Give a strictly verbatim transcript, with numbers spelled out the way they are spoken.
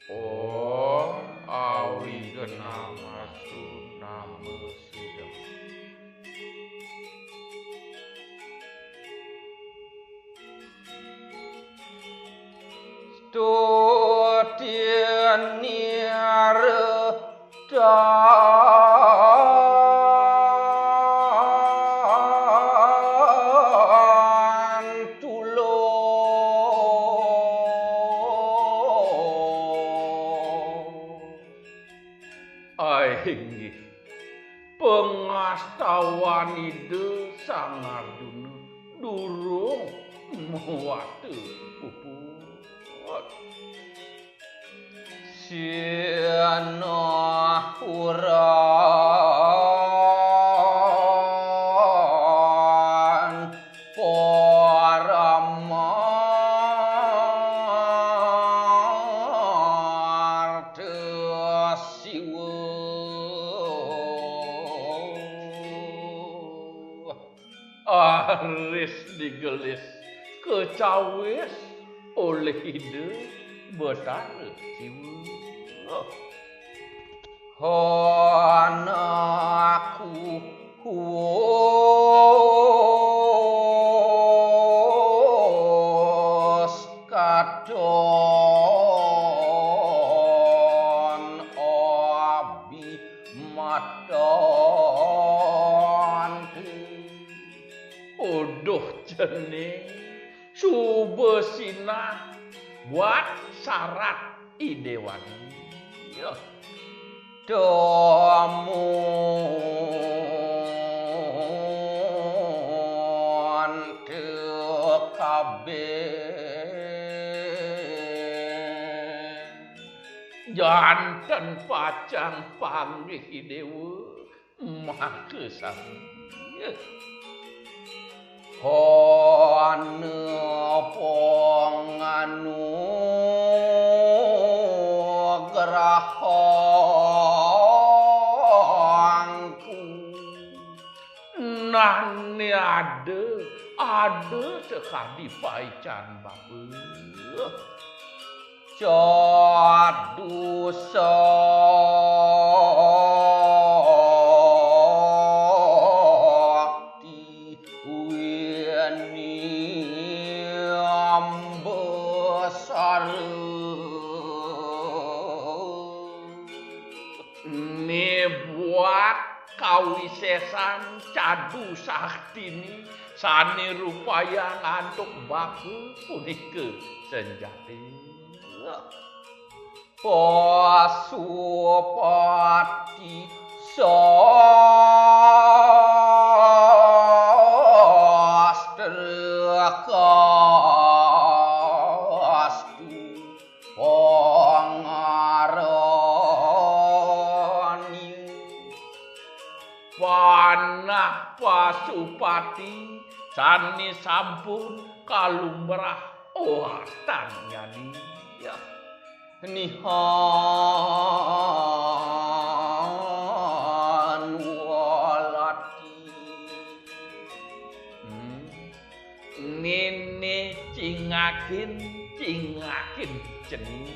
Oh, awi genah masu nama sidang. Stuti nirta Inggih, pangastawan Ida Sang Arjuna durung mawasta puput. Sinah uran paramartha Siwa. Aris digelis kacawis olih Ida Betara Siwa. Hanaku huus katon abi matanti. Uduh cening, suba sinah buat sarat I Déwani. Ya. Tamun tekabin. Janten pacang panggih I Déwa makasami. Hana panganugrahangku. Nah, né ada, ada sakadi paican bapa. Cadu sakti wini ambasara. Né buat kawisésan cadu saktiné sané rupayang antuk bapa punika sanjati. Pasupati sastrakastu pangarani. Panah Pasupati sané sampun kalumrah wastannyané. Nihan walati. Hmm. Néné cingakin, cingakin cening.